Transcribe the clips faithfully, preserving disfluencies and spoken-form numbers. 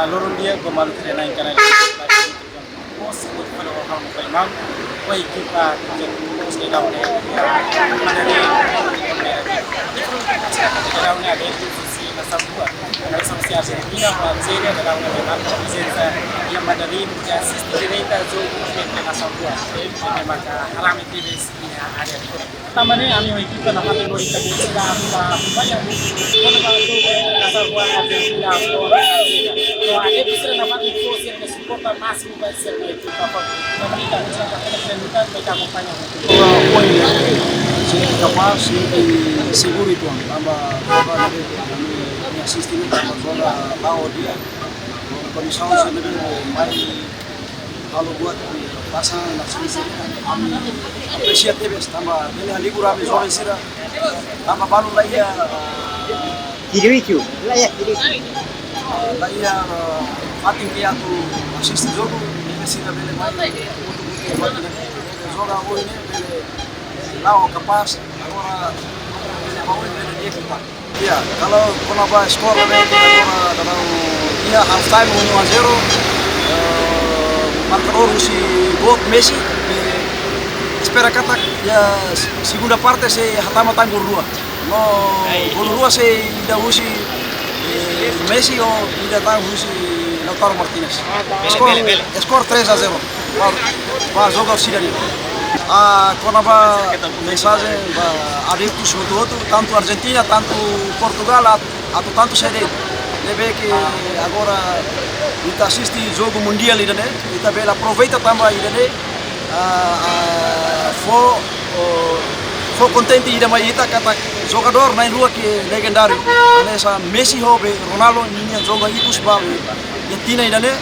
Loron di'ak, ba maluk sira na'in-ka na'in-lima, bos, bos, kalau orang mau maun, wah, ekipa, bos, ke daun, ya, mana ni, ke daun, ada itu sisi nasaun rua. Kalau sama si Argentina, Brazil, ke daun, ada prezensa, ya, mana ni, ya, sisi direta, zo, ke nasaun rua. Jadi, maka, haram itu, ya, ada. Tanba ne'e ami ho ekipa nafatin lori ita-boot sira atu ba akompaña, kona-ba jogu ida nasaun rua Argentina ho Brazil. No, ami sira nafatin fó sira-nia suporta másimu ba sira-nia ekipa. Tanba ne'e ita-boot sira atu kena keren luta, ita akompaña. Ora, poin, se kapás, se seguru itu, tanba, tanba ne'ebé, ami, ami asiste ne'e, tanba joga la'o di'ak, kondisaun sira ne'ebé, mai, halo buat, eh, pasan, langsung sira, ami apresia tebes, tanba bele halibur ami joven sira, tanba balu la iha, eh, Direitu, la iha direitu. La iha, eh, fatin ke atu asiste jogu, ne'ebé sira bele mai, utuk-utuk fatin ne'e, joga oin ne'e, bele, eh, la'o kapás, agora, bele ba oin, bele di'ak liután. Ya, kalau kona-ba skor ne'e, agora, kalau iha half time unu a zero, eh, markadór husi goot Messi, eh, espera katak, ya, se-, segunda parte sei hatama tan gol rua. No, gol rua sei ida husi, eh, Messi no ida tan husi Lautaro Martinez. Skor, skor três a zero. Ba, ba jogu sira-nian. Ah, kona-ba mensajen ba adeptus hotu-hotu, tantu Argentina, tantu Portugal, at-, atu tantu C D. Ne'ebé ke agora ita asiste jogu mundiál ida-ne'e, ita bele aproveita tanba ida-ne'e, ah, ah, fó, oh, fó kontente ida mai ita katak jogadór na'in-rua ke legendáriu, hanesan Messi ho be Ronaldo ninia joga ikus ba be, ya, tinan ida-ne'e,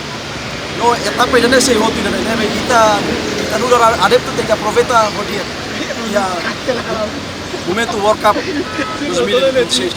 no etapa ida-ne'e sei hotu ida-ne'e, ne'ebé ita, ita nu'udar adeptu tenke aproveita ho di'ak. Ya, momentu World Cup dois mil e vinte e seis.